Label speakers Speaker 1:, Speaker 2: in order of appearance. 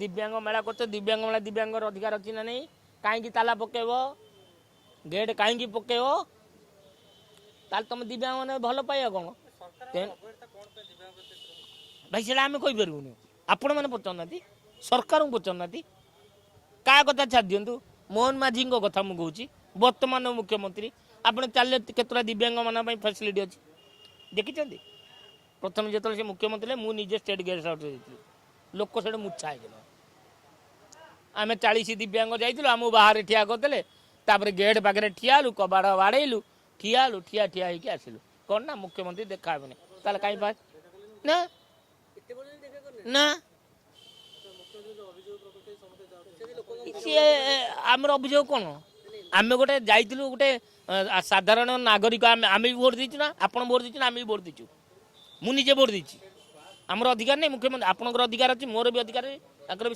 Speaker 1: ଦିବ୍ୟାଙ୍ଗ ମେଳା କରୁଛ, ଦିବ୍ୟାଙ୍ଗ ମେଳା, ଦିବ୍ୟାଙ୍ଗର ଅଧିକାର ଅଛି ନା ନାହିଁ? କାହିଁକି ତାଲା ପକେଇବ? ଗେଟ୍ କାହିଁକି ପକେଇବ? ତାହେଲେ ତମେ ଦିବ୍ୟାଙ୍ଗ ମାନେ ଭଲ ପାଇବା କ'ଣ? ଭାଇ, ସେଇଟା ଆମେ କହିପାରିବୁନି। ଆପଣମାନେ ପଚାରୁନାହାନ୍ତି, ସରକାରଙ୍କୁ ପଚାରୁନାହାନ୍ତି। କାହା କଥା ଛାଡ଼ି ଦିଅନ୍ତୁ, ମୋହନ ମାଝୀଙ୍କ କଥା ମୁଁ କହୁଛି, ବର୍ତ୍ତମାନ ମୁଖ୍ୟମନ୍ତ୍ରୀ। ଆପଣ ଚାଲିଲେ, କେତେଟା ଦିବ୍ୟାଙ୍ଗମାନଙ୍କ ପାଇଁ ଫ୍ୟାସିଲିଟି ଅଛି ଦେଖିଛନ୍ତି? ପ୍ରଥମେ ଯେତେବେଳେ ସେ ମୁଖ୍ୟମନ୍ତ୍ରୀ ହେଲେ, ମୁଁ ନିଜେ ଷ୍ଟେଟ୍ ଗେଷ୍ଟ ହାଉସ୍ରେ ଯାଇଥିଲି। ଲୋକ ସେଠି ମୁଚ୍ଛା ହେଇଗଲେ। ଆମେ 40 ଦିବ୍ୟାଙ୍ଗ ଯାଇଥିଲୁ, ଆମକୁ ବାହାରେ ଠିଆ କରିଦେଲେ। ତାପରେ ଗେଟ୍ ପାଖରେ ଠିଆ ହେଲୁ, କବାଡ଼ ବାଡ଼େଇଲୁ, ଠିଆ ହେଲୁ, ଠିଆ ଠିଆ ହେଇକି ଆସିଲୁ। କ'ଣ ନା ମୁଖ୍ୟମନ୍ତ୍ରୀ ଦେଖା ହେବେନି। ତାହେଲେ କାହିଁ ପାଇ ନା ନା ସିଏ ଆମର ଅଭିଯୋଗ କ'ଣ? ଆମେ ଗୋଟେ ଯାଇଥିଲୁ, ଗୋଟେ ସାଧାରଣ ନାଗରିକ। ଆମେ ବି ଭୋଟ ଦେଇଛୁ ନା? ଆପଣ ଭୋଟ ଦେଇଛୁ ନା? ଆମେ ବି ଭୋଟ ଦେଇଛୁ। ମୁଁ ନିଜେ ଭୋଟ ଦେଇଛି। ଆମର ଅଧିକାର ନାହିଁ? ମୁଖ୍ୟମନ୍ତ୍ରୀ, ଆପଣଙ୍କର ଅଧିକାର ଅଛି, ମୋର ବି ଅଧିକାର ଅଛି, ତାଙ୍କର ବି।